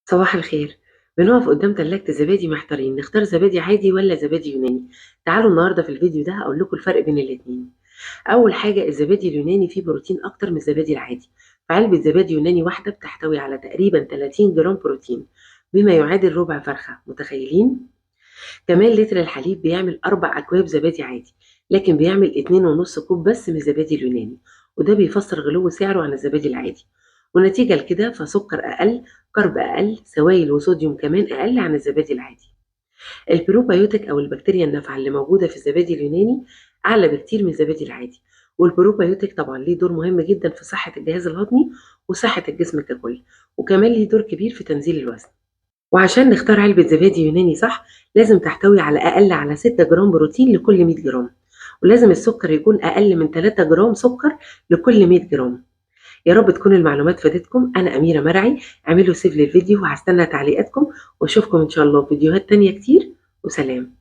صباح الخير. بنقف قدام تلاجة الزبادي محتارين نختار زبادي عادي ولا زبادي يوناني. تعالوا النهارده في الفيديو ده هقول لكم الفرق بين الاتنين. اول حاجة، الزبادي اليوناني فيه بروتين اكتر من الزبادي العادي. فعلبة زبادي يوناني واحدة بتحتوي على تقريبا 30 جرام بروتين، بما يعادل ربع فرخة، متخيلين؟ كمان لتر الحليب بيعمل 4 أكواب زبادي عادي، لكن بيعمل 2.5 كوب بس من الزبادي اليوناني، وده بيفسر غلو سعره عن الزبادي العادي. ونتيجة لكده فسكر أقل، carb أقل، سوائل وصوديوم كمان أقل عن الزبادي العادي. البروبايوتيك أو البكتيريا النافعة اللي موجودة في الزبادي اليوناني أعلى بكتير من الزبادي العادي، والبروبايوتيك طبعا ليه دور مهم جدا في صحة الجهاز الهضمي وصحة الجسم ككل، وكمان ليه دور كبير في تنزيل الوزن. وعشان نختار علبة زبادي يوناني صح، لازم تحتوي على أقل على 6 جرام بروتين لكل 100 جرام، ولازم السكر يكون أقل من 3 جرام سكر لكل 100 جرام. يا رب تكون المعلومات فادتكم. أنا أميرة مرعي، اعملوا save للفيديو وهستنى تعليقاتكم، وأشوفكم إن شاء الله في فيديوهات تانية كتير، وسلام.